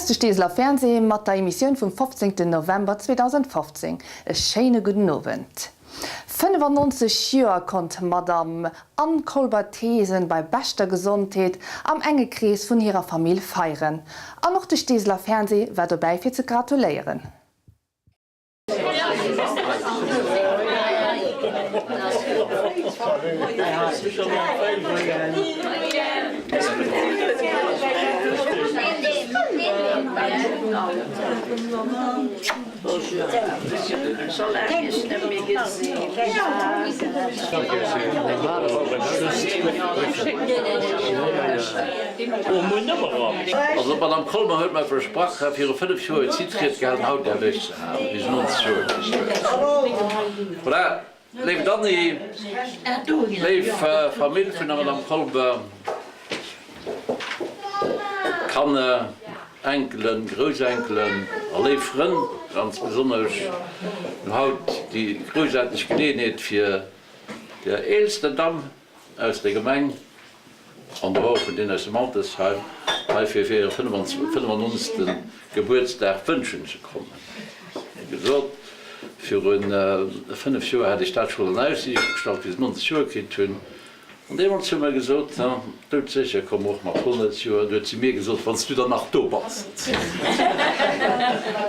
ass de Steeseler Fernseh mat der Emissioun vum 15 November 2015. E schéine gudden Owend. 95 Joer konnt d'Madame Anne Kolber-Thesen bei beschter Gesondheet am enge Krees vun hirer Famill feieren. An och de Steeseler Fernseh war dobäi fir ze gratuléieren. Also d'Madame Kolmer huet mer versprach, viru 5 Joer huet si d'Ried gehalen, haut däerf ech se halen, wéi se 90 Joer kritt huet. Voilà, léif Dany, léif Famill vun der Madame Kolber, Kanner, Enkelen, Groussenkelen a léif Frënn, ganz besonnesch hunn haut déi groussaarteg Geleeënheet fir der eelster Damm aus der Gemeng, en dehors vun deenen aus dem Altersheim, hei fir fir hire 95. Gebuertsdag wënschen ze kommen. Wéi gesot, viru 5 Joer hat ech dat schonn an Aussiicht gestallt, wéi se 90 Joer kritt hunn. An deemools hu mer gesot, doudsécher komme mer och mat 100 Joer. Du huet si mir gesot, Wann s du dann nach do bass.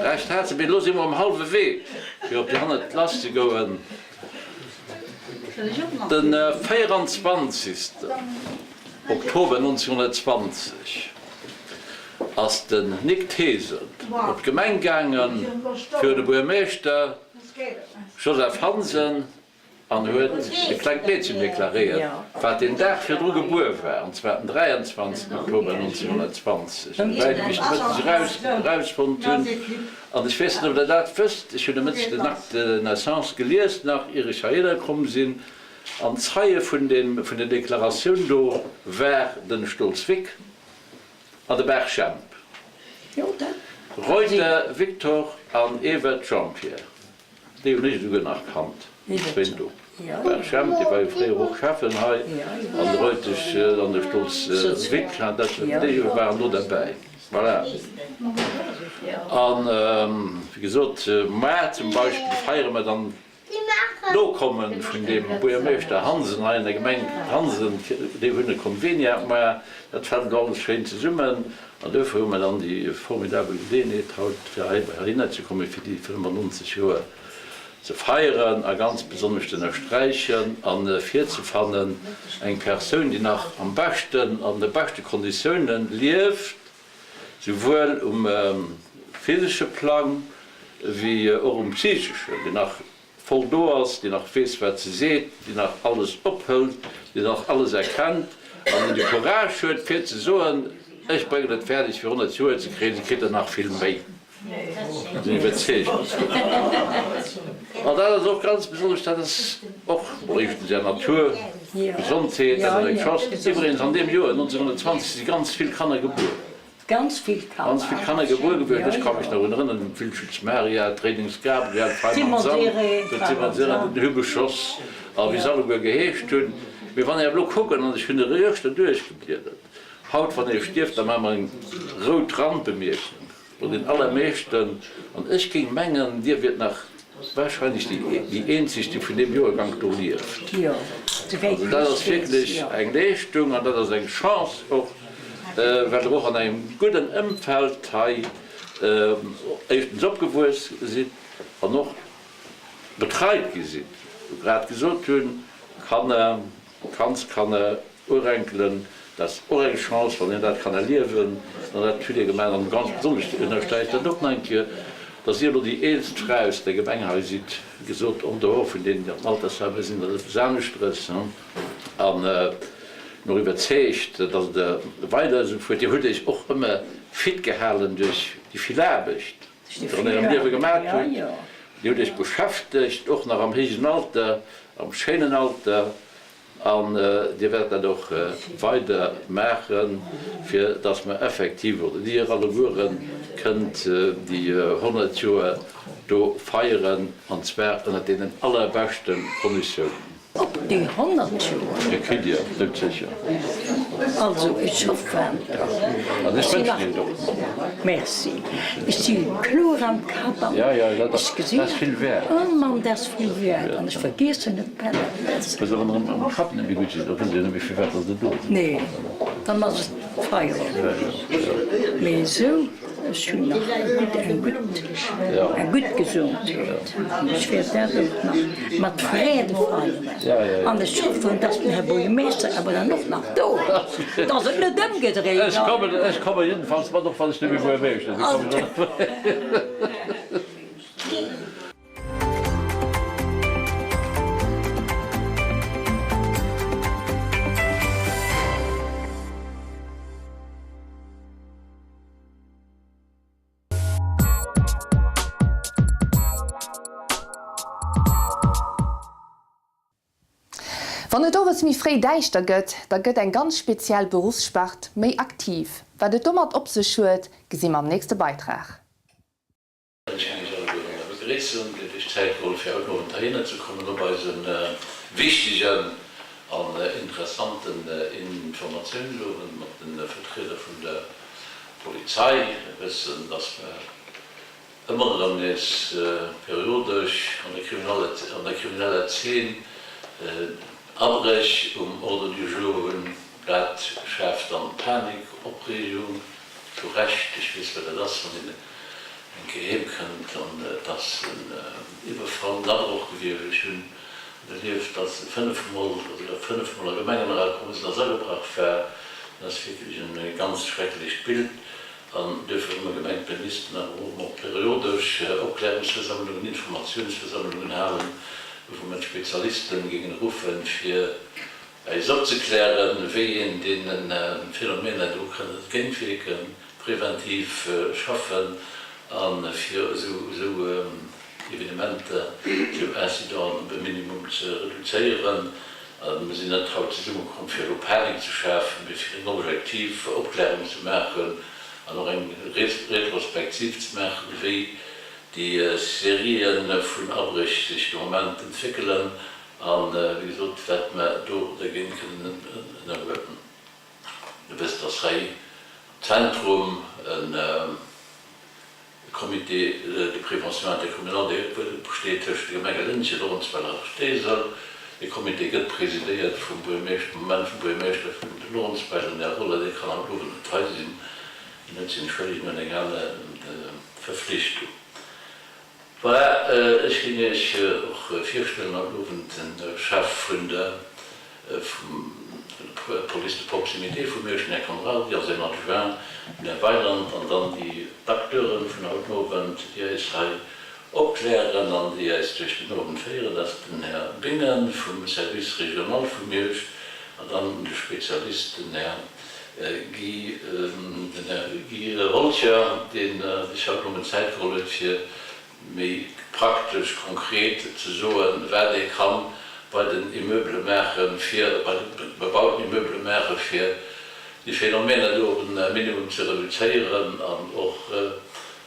Recht hat se, mee elo si mer um hallwe Wee, fir op déi 100 lasszegoen. De 24. Oktober 1920 ass den Nic Thesen op d'Gemeng gaangen, fir de Buermeeschter Joseph Hansen an huet e klengt Meedchen deklaréiert, wat deen Dag virdru gebuer war, an zwar den 23 Oktober 1920, esouwäit wéi ech de Mëtteg erausfonnt hunn. An ech weess net, ob Der dat wësst, ech hunn de Mëtteg den Acte de naissance gelies, nach ier ech heihinner komm sinn, an Zeie vun deem, vun der Deklaratioun do war den Stolz Vic an de Baach Jemp, Reuter Victor an Ewert Jean-Pierre. Déi hunn ech esouguer nach kannt, déi zwéin do. Bert Schemp, dee war jo fréier och Schäffen hei, an de Reutesch an de Stolz Vic, dat, déi waren do derbäi. Voilà. An, wéi gesot, mar zum Beispill feiere mer dann d'Nokomme vun deem Buergermeeschter Hansen hei an der Gemeng Hansen, déi hunn e Conveniat mar, dat fält elo alles schéin zesummen. An duerfir hu mer dann déi formidabel Geleeënheet haut, fir hei heihinner ze kommen, fir déi 95 Joer ze feieren a ganz besonnesch ze ënnersträichen a virzefannen, eng Persoun, déi nach am beschten, an de beschte Konditiounen lieft, souwuel um physesche Plang wéi och um psycheschen, déi nach voll do ass, déi nach weess, wat se seet, déi nach alles ophëlt, déi nach alles erkennt an déi de Courage huet, fir ze soen, Ech bréngen et fäerdeg, fir 100 Joer ze kréien, si kritt der nach vill méi. Sinn iwwerzeegt. An dat ass och ganz besonnesch, dat ass och mol éischtens Är Natur, Gesondheet, dat ass eng Chance. Iwwregens an deem Joer 1920 si ganz vill Kanner gebuer. Ganz vill Kanner. Ganz vill Kanner gebuer gewiescht. Ech ka mech nach un erënneren, d'Wildschütz Maria, d'Redings Gabriel, d'Freimann Sam, den Simon Seren, den Hübbe Schoss a wéi se alleguer geheescht hunn. Mee wann ech elo kucken, an ech hunn de Register duerchgebliedert, haut wann ee stierft, da maache mer eng rout Randbemierkung. Bei den allermeeschten, an ech géing mengen, Dir wiert nach wahrscheinlech déi eenzeg, déi vun deem Joergank do lieft. Also dat ass wierklech eng Leeschtung an dat ass eng Chance och, well Der och an engem gudden Ëmfeld hei éischtens opgewuess sidd an och betreit gi sidd, wou grad gesot hunn, Kanner, Kandskanner, Urenkelen, dat ass och eng Chance, wann een dat kann erliewen. An dat hutt Dir gemaach. An ganz besonnesch ënnersträicht dat och nach eng Kéier, dass Dir elo déi eelst Fra aus der Gemeng hei sidd, wéi gesot, en dehors vun deenen, déi am Altersheim sinn, dat ass eppes aneschteres. An bin och iwwerzeegt, dass Der weider esou fuert. Dir hutt Iech och ëmmer fit gehalen duerch déi vill Aarbecht, déi Der an Ärem Liewe gemaat hutt. Dir hutt Iech beschäftegt, och nach am héijen Alter, am schéinen Alter. An Dir wäert dat och weider maachen, fir dass mer effektiv, oder Dir allegueren, kënnt déi 100 Joer do feieren, an zwar ënnert deenen allerbeschte Konditiounen. Op déi 100 Joer? Dir kritt Dir, doudsécher. Also ech hoffen, An ech ech sinn wënschen nach, Iech et och. Merci, ech si kloer am Kapp an ech gesinn, oh Mann, dat ass vill wäert an ech vergiessen net bal eppes. Nee, dann ass et Feierowend. Mee esou, ech hunn nach gutt, eng gutt, eng gutt Gesondheet an ech wäert dat och nach mat Freede feieren. An ech hoffen, dass den Här Buergermeeschter awer dann och nach do ass, dass et net ëmgedréit ass. Ech komme jiddefalls mat, och wann ech net méi Buergermeeschter sinn. Wann et owes méi fréi däischter gëtt, da gëtt eng ganz speziell Beruffsspart méi aktiv. Wat et domat op sech huet, gesi mer am nächste Beitrag. Ech géing Iech allegueren begréissen, déi Iech Zäit geholl fir haut Owend heihinner ze kommen op eise wichtegen an interessanten Informatiounsowend mat de Vertrieder vun der Polizei. Mir wëssen, dass mer ëmmer erëm nees periodesch an der krimineller Zeen Abréch um Ordre du jour hunn. Dat schaaft dann Panik, Opreegung, zu Recht. Ech weess, wat dat ass, wann een eng Kéier heem kënnt an et ass en Iwwerfall, en Abroch gewiescht. Ech hunn erlieft, dass fënnefmol, esouguer fënnefmol a Gemengen erakomm sinn, dass agebrach war. Dat ass wierklech e ganz schrecklecht Bild. An duerfir hu mer gemengt, mir missten awer och emol periodesch Opklärungsversammlungen, Informatiounsversammlungen halen, wou mer d'Spezialisten géingen ruffen, fir eis opzeklären, wéi een deene Phänomener do kënnt entgéintwierken, preventiv schaffen a fir esou Evenementer, esou Incidenten op e Minimum ze reduzéieren. Mir sinn net haut zesummekomm, fir elo Panik ze schafen, mee fir eng objektiv Opklärung ze maachen an och eng Retrospektiv ze maachen, wéi déi Serië vun Abréch sech de Moment entwéckelen a wéi gesot, wat mer do dergéint kënnen ënnerhuelen. Dir wësst, dass hei am Zentrum e Comité de prévention intercommunale, dee besteet tëscht de Gemenge Lëntgen, Lorentzweiler a Steesel. Dee Comité gëtt presidéiert vum Buergermeeschter, am Moment vum Buergermeeschter vun Lorentzweiler, den Här Roller. Dee kann haut Owend net hei sinn, en huet sech entschëllegt, en huet eng aner Verflichtung. Voilà, ech géing Iech och virstellen haut Owend den Chef vun der Police de proximité vu Miersch, den Här Conrardy, a säin Adjoint, den Här Weyland, an dann déi d'Acteuren vun haut Owend, déi eis hei opklären an déi eis duerch den Owend féieren. Dat ass den Här Bingen vum Service régional vu Miersch an dann de Spezialist, den Här Guy, den Här Guy Rolcher, dee sech haut Nomëtten Zäit geholl huet, fir méi praktesch, konkret ze soen, wat ee ka bei den Immeubele maachen, fir, bei de bebauten Immeubele maachen, fir déi Phänomener do op e Minimum ze reduzéieren an och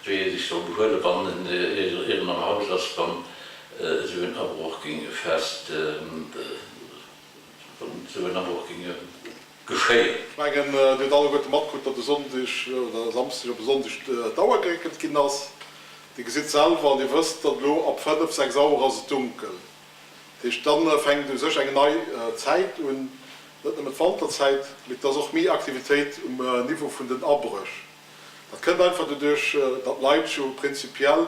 wéi ee sech soll behuelen, wann en ieren am Haus ass, wann esou en Abroch géing fest. Wann esou en Abroch géing geschéien. Ech mengen, Dir hutt alleguerte matkritt, datt e Sonndeg oder e Samsdeg op e Sonndeg d'Auer geréckelt ginn ass. Dir gesitt selwer an Dir wësst, datt elo ab 5, 6 Auer ass et dunkel. Dat heescht, da fänkt u sech eng nei Zäit un, net nëmmen d'Wanterzäit, mee et ass och méi Aktivitéit um Niveau vun den Abréch. Dat kënnt einfach doduerch, datt d'Leit jo prinzipiell,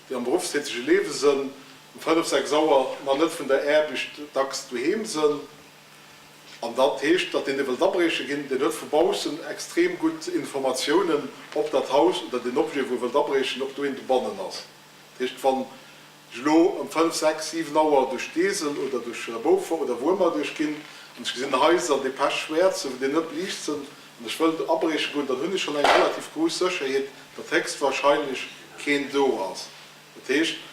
déi am beruffstätege Liewe sënn, um 5, 6 Auer nach net vun der Aarbecht dacks doheem sënn. An dat heescht, datt deen, dee wëllt abrieche ginn, deen huet vu baussen extrem gutt Informatiounen, ob dat Haus oder deen Objet, wou e wëllt abriechen, ob do een dobannen ass. Dat heescht, wann ech elo ëm 5, 6, 7 Auer duerch Steesel oder duerch Beaufort oder wou ëmmer duerch ginn an ech gesinn Haiser, déi pechschwäerz sinn, déi net beliicht sinn, an ech wëllt abrieche goen, dann hunn ech schonn eng relativ grouss Sécherheet, datt héchstwahrscheinlech keen do ass. Dat heescht,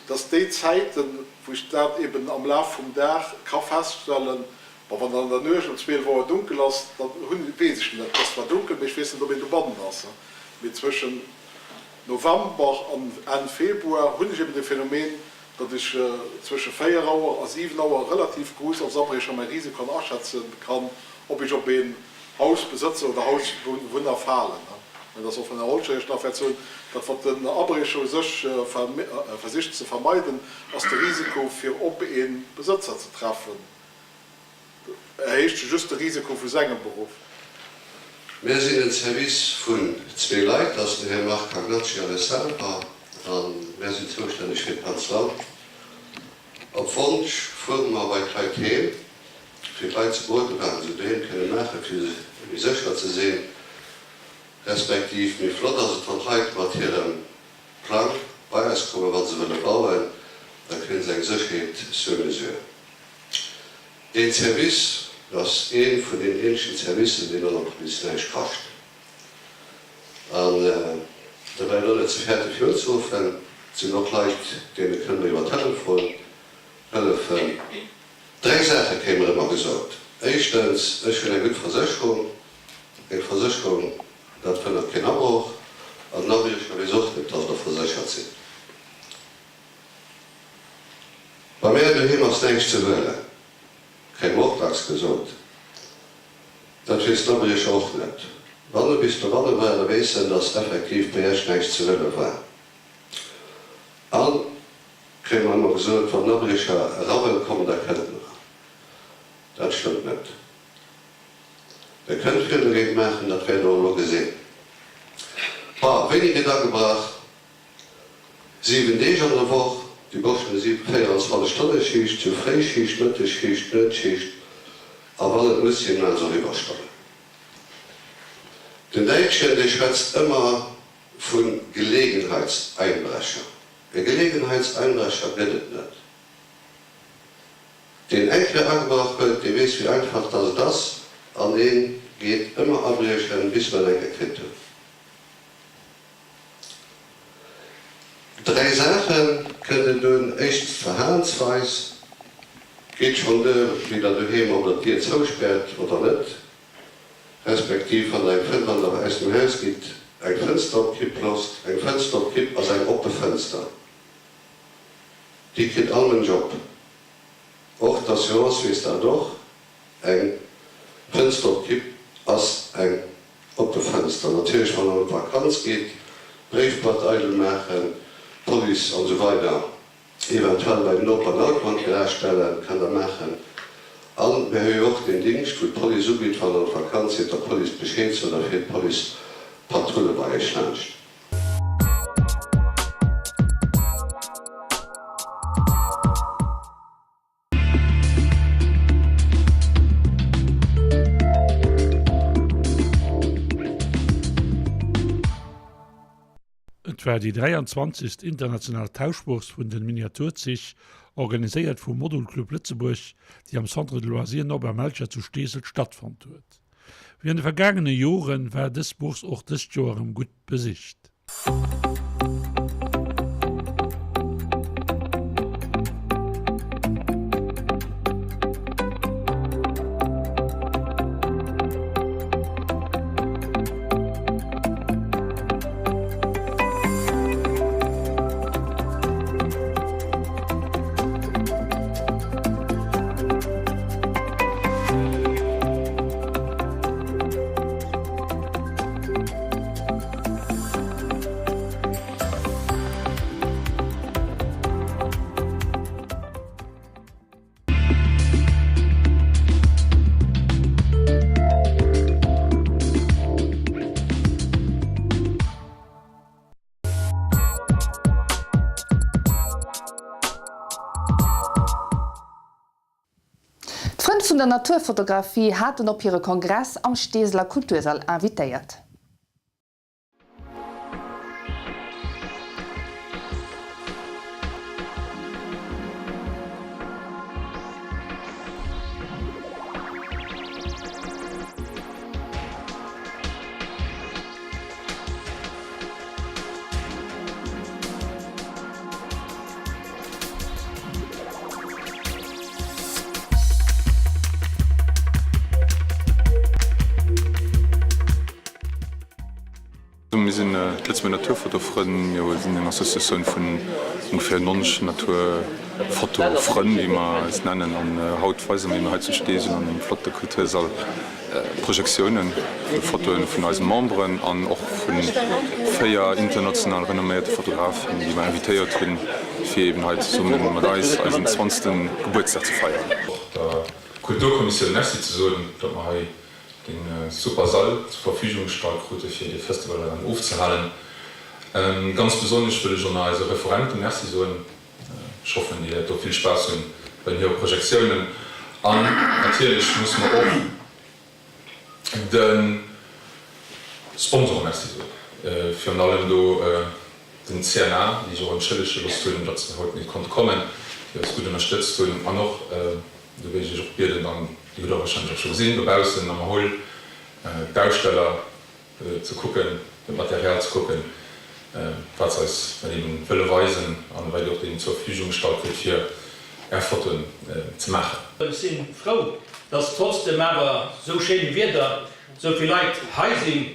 dass déi Zäiten, wou ech dat eben am Laf vum Dag ka feststellen, bon, wann dann an der Nuecht um 12 Auer dunkel ass, dann hunn, weess ech net, et ass zwar dunkel, mee ech weess net, ob een dobannen ass, mee zwëschen November an Enn Februar hunn ech eben de Phänomen, datt ech zwësche 4 Auer a 7 Auer relativ gruuss als Abriecher mäi Risiko an aschätze kann. Ob ech op een Hausbesëtzer oder Hausbewunner falen. Mä dat ass och vun Här Holcher Iech nach wäert soen, dat wat den Abriecher u sech versicht ze vermeiden, ass de Risiko fir op ee Besëtzer ze treffen. Erhéicht just de Risiko vu sengem Beruff. Mir sinn en Service vun zwee Leit, dat ass den Här Marc Cagnacci an ech selwer, a mär sinn zoustänneg fir d'ganz Land. Op Wonsch fuere mer bei d'Leit heem, fir d'Leit ze beroden, wat se doheem kënne maachen, fir méi sécher ze sinn, respektiv méi flott ass et, wann d'Leit mat hirem Plang bei eis kommen, wa se wëlle bauen, da kréie se eng Sécherheet sur mesure. Deen Service ass ee vun den eenzegen Servicen, deen an der Police näischt kascht. An dobäi elo net ze fäerten, fir unzeruffen. Et sinn och Leit, deene kënne mer iwwer Telefon hëllefen. Dräi Saache kréie mer ëmmer gesot. Éischtens, ech hunn eng gutt Versécherung. Eng Versécherung, dat verhënnert keen Abroch. An den Abriecher weess och net, dass der verséchert sinn. Bei mär doheem ass näischt ze huelen, kréie mer och dacks gesot. Dat weess den Abriecher och net. Wann e bis dobanne war, da weess en, dass effektiv bei iech näischt ze huele war. A kréie mer ëmmer gesot, wann den Abriecher era wëll kommen, da kënnt en era. Dat stëmmt net. Der kënnt vill dogéint maachen, dat wäert der och elo gesinn. Bah, wéini gëtt agebrach? 7 Deeg an der Woch, déi Boschen hu 24 Stonne Schicht, si hu Fréischicht, Mëttesschicht, Nuetsschicht a wann et muss sinn, maache se och Iwwerstonnen. Den Däitschen, dee schwätzt ëmmer vu Gelegenheitseinbrecher. E Gelegenheitseinbrecher gëtt et net. Deen eng Kéier agebrach huet, dee weess wéi einfach dass et ass an dee geet ëmmer abriechen, bis mer en eng Kéier kritt hunn. Dräi Saache kënnt et un, Éischtens d'Verhalensweis, Geet schonn duer, wéi der doheem, ob der d'Dier zouspäert oder net, respektiv wann der eng fënnt, wann der aus dem Haus gitt, eng Fënster op Kipp loosst. Eng Fënster op Kipp ass eng oppe Fënster, déi kritt all Mënsch op. Och d'Assurance weess dat och, eng Fënster op Kipp ass eng Oppe Fenster, natierlech wann der an d'Vakanz geet, Bréifboîte eidel maachen, Police an esou weider Eventuell bei den Noper en Auto an d'Garage stellen, kënnt der maachen. An mir hu jo och deen Dingscht wou d'Police ubitt, wann der an d'Vakanz sidd, der Police Bescheed sot, da fiert d'Police Patrulle bei iech laanscht. Et war déi 23. International Tauschbourse vun den Miniaturzich, organiséiert vum Modul Club Lëtzebuerg, déi am Centre de Loisirs Norbert Melcher zu Steesel stattfonnt huet. Wéi an de vergaangene Joren war dës Bourse och dëst Joer erëm gutt besicht. D'Frënn vun der Naturfotografie haten op hire Kongress am Steeseler Kultursall invitéiert. mir sinn d'Lëtzebuerger Naturfotofrënn. Mir sinn eng Associatioun vun ongeféier 90 Naturfotofrënn, wéi mer eis nennen. An haut weise mir hei zu Steesel an engem flotte Kultursall Projektioune vu Fotoe vun eise Memberen an och vu 4 international renomméierte Fotografen, déi mer invitéiert hunn, fir eben hei zesumme mat eis eisen zwanzegste Gebuertsdag ze feieren. Och der Kulturkommissioun Merci ze soen, datt mer hei dee super Sall zur Verfügung gestallt krute fir dee Festival hei dann ofzehalen. Ganz besonnesch wëll ech och nach eise Referenten Merci soen. Ech hoffen, Dir wäert do vill Spaass hunn bei den hire Projektiounen. An natierlech musse mer och de Sponsoren Merci soen, virun allem do den CNA, déi sech och entschëllege gelooss hunn, datt se haut net konnte kommen, déi eis gutt ënnerstëtzt hunn. An och, do wéilt ech Iech och bieden, dann, Dir hutt der warscheinlech och scho gesinn dobaussen am Hall, d'Aussteller, ze kucken, dat Material ze kucken, wat se eis dann eben wëlle weisen an wat Dir och deenen zur Verfügung gestallt kritt, fir Är Fotoen ze maachen. Ech si frou, dass trotz dem awer sou schéine Wieder sou vill Leit hei sinn.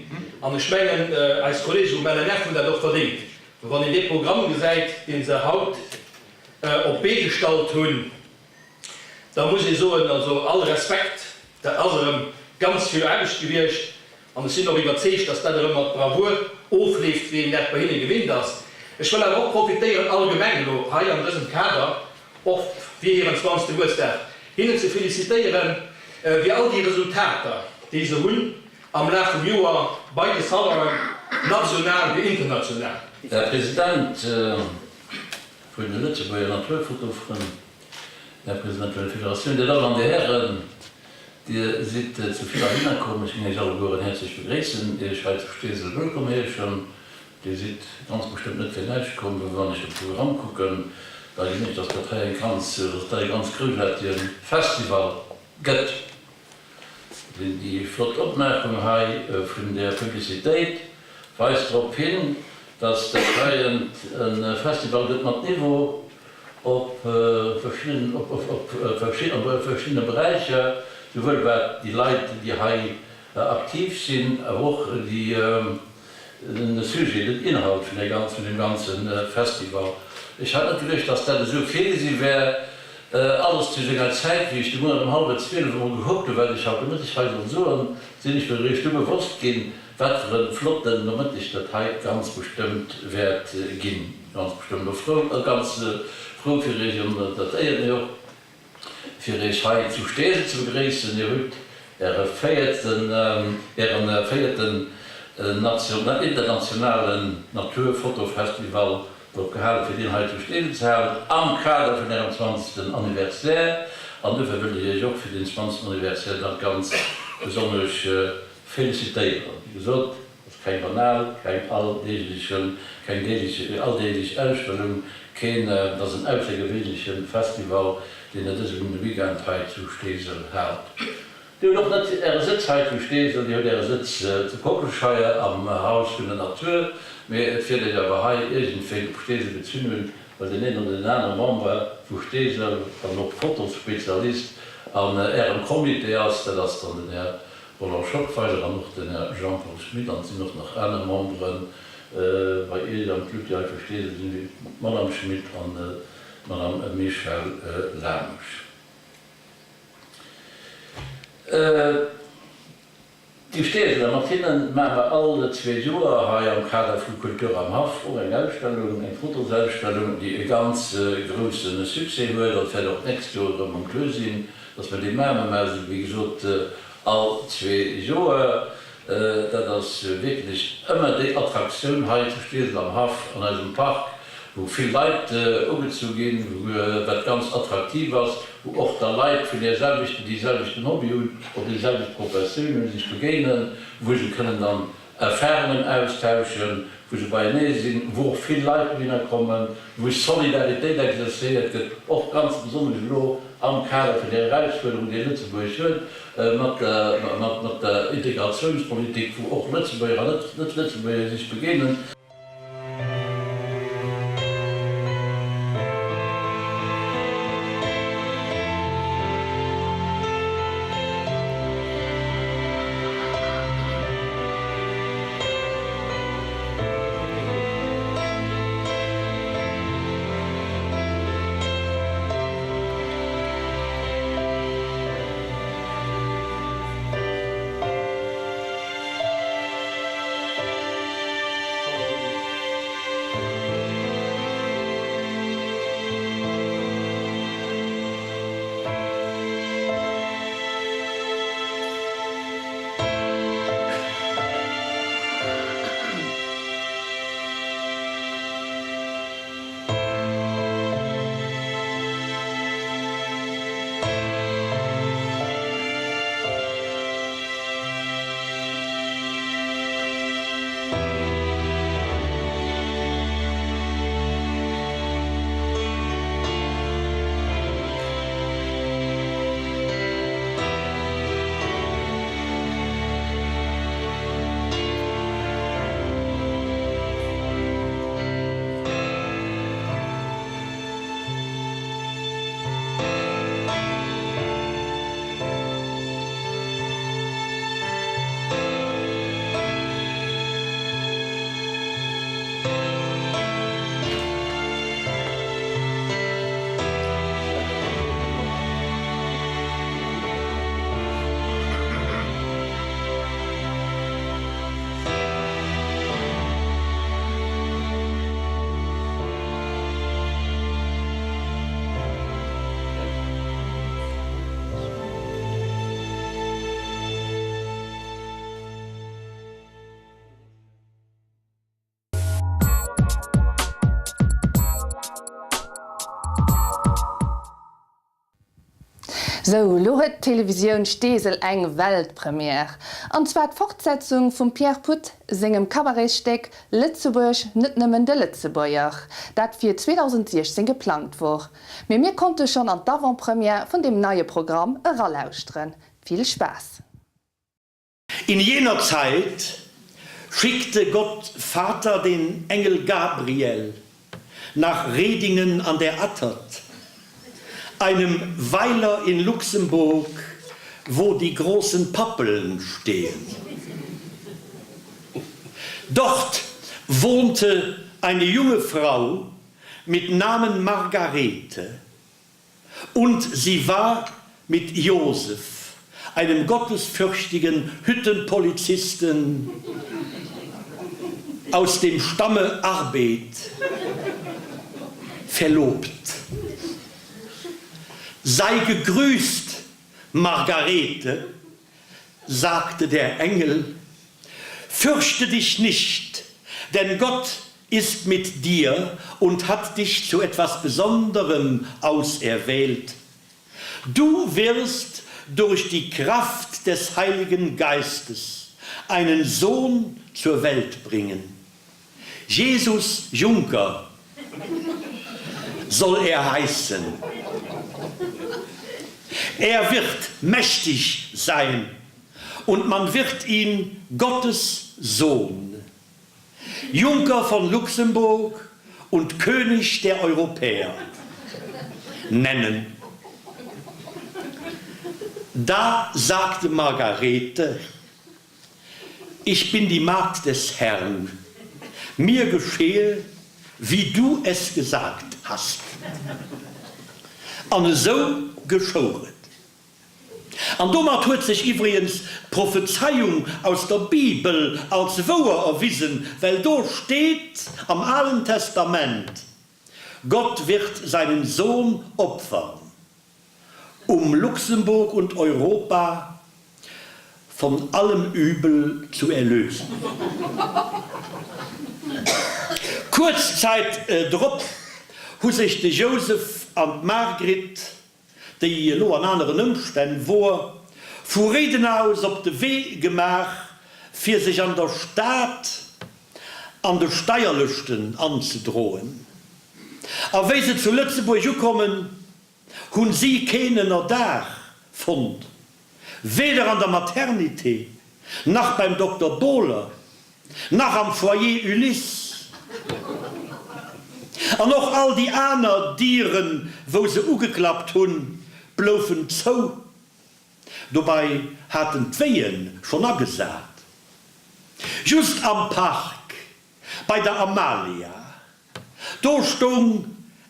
An ech mengen, eis Kollege vum LNF hunn dat och verdéngt. Wann een dee Programm gesäit, dee se haut op d'Bee gestallt hunn, da muss ee soen, also all Respekt, dat ass erëm ganz vill Aarbecht gewiescht. An ech sinn och iwwerzeegt, dass dat erëm mat Bravour ofleeft, wéi een dat bei hinne gewinnt ass. Ech wëll awer och profitéieren, allgemeng elo hei an dësem Kader, och fir hiren zwanzegste Gebuertsdag, hinnen ze felicitéieren fir all déi Resultater, déi se hunn am Laf vum Joer bei de Salonen, national wéi international. Här President vun de Lëtzebuerger Naturfotofrënn, Här President vun der Federatioun, Dir Dammen an Dir Hären, Dir sidd zu vill heihinner komm. Ech géing Iech allegueren häerzlech begréissen, Iech hei zu Steesel wëllkomm heeschen. Dir sidd ganz bestëmmt net fir näischt komm, well wann ech de Programm kucken, da gesinn ech, dass dat hei eng ganz, dass dat hei e ganz groussaartege Festival gëtt. Déi flott Opmaachung hei vun der Publicitéit weist drop hin, dass dat heien e Festival gëtt mat Niveau op verschiddene Beräicher, souwuel wat déi Leit, déi hei aktiv sinn, awer och de Sujet, den Inhalt vun deem ganze Festival. Ech hat net geduecht, dass dat esou virgesi wär. Alles zu senger Zäit. Wéi ech de Mueren ëm hallwer 12 emol gekuckt hu wat ech haut de Mëtteg hei soll soen, sinn ech mir eréischt du bewosst ginn, wat fir e flotten Nomëtteg dat hei ganz bestëmmt wäert ginn. Ganz bestëmmt och frou, ganz frou fir Iech, an dat éiert mir och, fir Iech hei zu Steesel ze begréissen. Dir hutt Äre véierten, Ären véierten internationalen Naturfotofestival drop gehalen, fir deen hei zu Steesel ze halen, am Kader vun Ärem zwanzegsten Anniversaire. An dofir wëll ech Iech och fir deen zwanzegsten Anniversaire da ganz besonnesch felicitéieren. Wéi gesot, et ass keng banal, keng alldeeglechen, keng deeglech, alldeeglech Ausstellung, keen, et ass en aussergewéinleche Festival, deen Der dësen Weekend hei zu Steesel haalt. Dir hutt och net Äre Sëtz hei zu Steesel, Dir hutt Äre Sëtz zu Kockelscheier am Haus vun der Natur, mee et wäert Iech awer hei iergendwéi op Steesel gezunn hunn, well deen een oder deen anere Member vu Steesel an och Fotosspezialist an Ärem Comité ass. Dat ass dann den Här Roland Schockweiler an och den Här Jean-Paul Schmit an et sinn och nach aner Membere bei Iech am Club, déi hei vu Steesel sinn, wéi d'Madame Schmit an d'Madame Michèle Lamesch. Déi Steeseler, mat hinne maache mer all zwee Joer hei am Kader vu Kultur am Haff och eng Ausstellung, eng Fotosausstellung, déi e ganz grousse Succès huet an wäert och d'nächst Joer erëm um Tour sinn, dass mer déi maachen. Mer maache se, wéi gesot, all zwee Joer. Dat ass wierklech ëmmer déi Attraktioun hei zu Steesel am Haff an eisem Park, wou vill Leit ugezu ginn, wat ganz attraktiv ass, wou och da Leit vun där selwechten, déi selwechten Hobby hunn oder déi selwecht Professioun hunn, sech begéinen, wou se kënnen dann Erfahrungen austauschen, wou se beienee sinn, wou och vill Leit dohinner kommen, wou Solidaritéit exercéiert gëtt, och ganz besonnesch elo am Kader vun där Erausfuerderung, déi Lëtzebuerg huet mat der Integratiounspolitik, wou och Lëtzebuerger an Net-Lëtzebuerger sech begéinen. Sou, lo huet d'Televisioun Steesel eng Weltpremière, an zwar d'Fortsetzung vum Pierre Puth sengem Cabaretstéck Lëtzebuerg, net nëmmen de Lëtzebuerger, dat fir 2016 geplangt wor. Mee mir konnte schonn an d'Avant-Première vun deem neie Programm eralauschteren. Vill Spaass! In jener Zeit schickte Gott Vater den Engel Gabriel nach Redingen an der Attert, einem Weiler in Luxemburg, wo die großen Pappeln stehen. Dort wohnte eine junge Frau mit Namen Margarete und sie war mit Josef, einem gottesfürchtigen Hüttenpolizisten aus dem Stamme Arbed, verlobt. Sei gegrüßt, Margarete, sagte der Engel, fürchte dich nicht, denn Gott ist mit dir und hat dich zu etwas Besonderem auserwählt. Du wirst durch die Kraft des Heiligen Geistes einen Sohn zur Welt bringen. Jesus Juncker soll er heißen. Er wird mächtig sein und man wird ihn Gottes Sohn, Juncker von Luxemburg und König der Europäer nennen. Da sagte Margarete, Ich bin die Magd des Herrn, mir geschehe, wie du es gesagt hast. An esou geschouch et. An domat huet sech iwwregens d'Prophezeiung aus der Bibel als wouer erwisen, well do steet am Alen Testament, Gott wird seinen Sohn opfern, um Luxemburg und Europa von allem Übel zu erlösen. Kuerz Zäit drop hu sech de Jousef an d'Margrit, déi elo an aneren Ëmstänn wor, vu Réiden aus op de Wee gemaach, fir sech an der Stad an de Steierlëschten anzedroen. A wéi se zu Lëtzebuerg ukommen, hunn si keen Ënnerdaach fonnt, weder an der Maternité, nach beim Dokter Bohler, nach am Foyer Ulysse. An och all déi aner Dieren, wou se ugeklappt hunn, bloufen zou. Dobei haten d'Wéien schonn agesat. Just am Park bei der Amalia, do stoung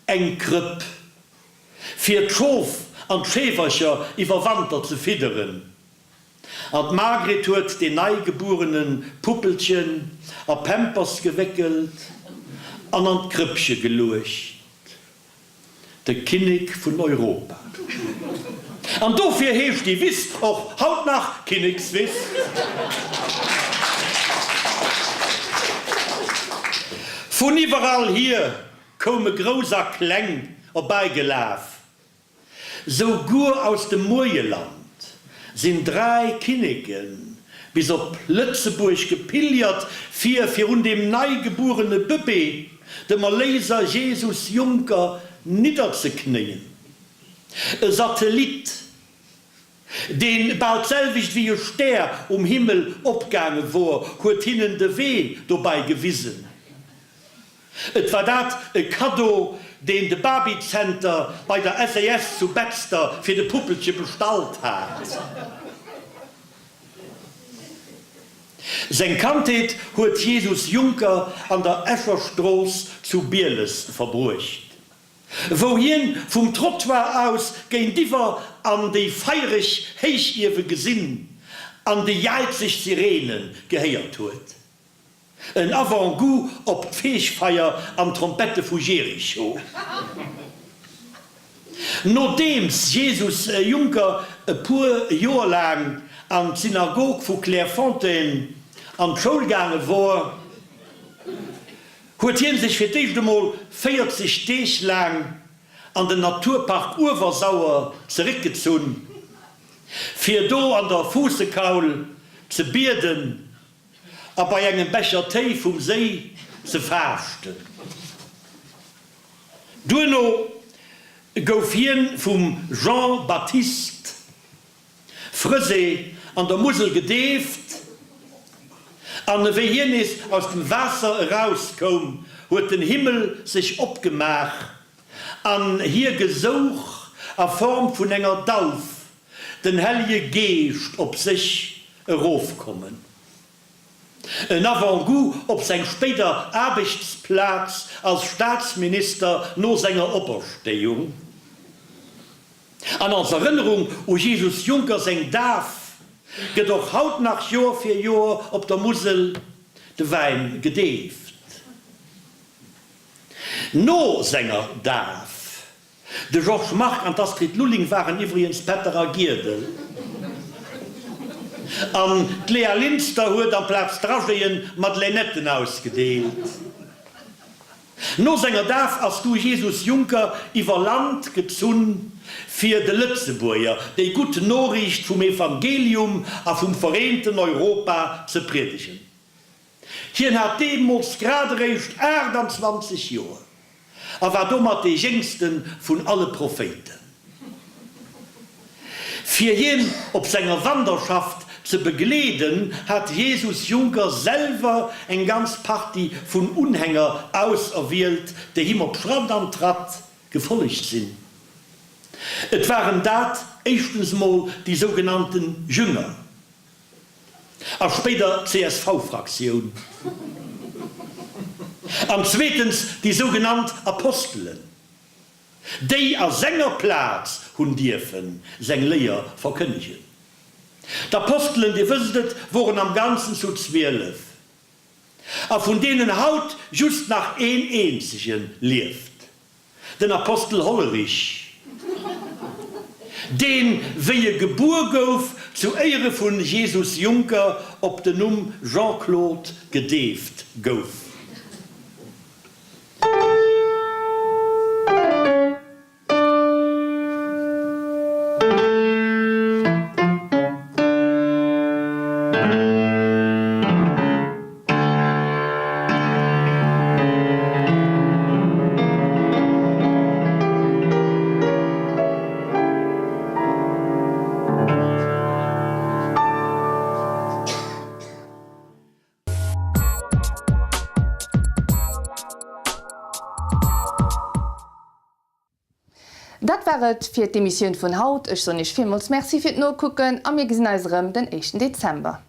eng Krëpp, fir d'Schof an d'Scheewercher iwwer Wanter ze fidderen. An d'Margret huet deen neigebuerene Puppelchen a Pampers gewéckelt an an d'Krëppche geluecht. De Kinnek vun Europa. An dofir heescht déi Wiss och haut nach Kinnekswiss. Vun iwwerall hier koume Grouss a Kleng erbäigelaf. Sou guer aus dem Moieland sinn dräi Kinneke bis op Lëtzebuerg gepilgert, fir virun deem neigebuerene Bëbee, dem Erléiser Jesus Juncker, nidderzeknéien. E Satellit, dee bal d'selwecht wéi e Stär um Himmel opgaange wor, huet hinnen de Wee dobei gewisen. Et war dat e Kaddo, deen de Babycenter bei der SAS zu Betzder fir de Puppelche bestallt hat. Seng Kandheet huet Jesus Juncker an der Escher Strooss zu Bieles verbruecht, wou hien vum Trottoir aus géintiwwer an déi feiereg Héichiewe gesinn an déi jäizeg Sireene gehéiert huet. En Avant-goût op d'Feegfeier an d'Trompette vu Jericho. Nodeems Jesus Juncker e puer Joer laang an d'Synagog vu Clairefontaine an d'Schoul gaange wor, huet hien sech fir d'éischt emol 40 Deeg laang an den Naturpark Uewersauer zeréckgezunn. Fir do an der Fuussekaul ze bieden a bei engem Becher Téi vum Séi ze faaschten. Duerno gouf hien vum Jean Baptiste Fresé an der Musel gedeeft an ewéi hien nees aus dem Waasser erauskoum, huet den Himmel sech opgemaach an hie gesouch a Form vun enger Dauf den Hellege Geescht op sech erofkommen. En Avant-goût op seng spéider Aarbechtsplaz als Staatsminister no senger Operstéiung. An als Erënnerung u Jesus Juncker seng Daf gëtt och haut nach Joer fir Joer op der Musel de Wäin gedeeft. No senger Daf, de Georges Margue an d'Astrid Lulling waren iwwregens Pätter a Giedel, an d'Léa Linster huet amplaz Dragéeën Madeleinetten ausgedeelt. No senger Daf ass du Jesus Juncker iwwer Land gezunn, fir de Lëtzebuerger déi gutt Noriicht vum Evangelium a vum vereenten Europa ze priedegen. Hien hat deemools grad eréischt 28 Joer a war domat dee jéngste vun alle Prophéiten. Fir hien op senger Wanderschaft ze begleeden, hat Jesus Juncker selwer eng ganz Partie vun Unhänger auserwielt, déi him op Schratt an Tratt gefollegt sinn. Et waren dat éischtens mol déi sougenannten Jünger a spéider d'CSV-Fraktioun an zweetens déi sougenannt Apostelen. Déi a senger Plaz hunn dierfen seng Léier verkënnegen. D'Apostelen, dir wësst et, woren am Ganzen zu 12, a vun deenen haut just nach een eenzege lieft, den Apostel Hollerich, deen, wéi e gebuer gouf, zu Éiere vun Jesus Juncker op den Numm Jean-Claude gedeeft gouf. Dat war et fir d'Emissioun vun haut. Ech soen iech villmools Merci fir d'Nokucken a mir gesinn eis erëm den éischten Dezember.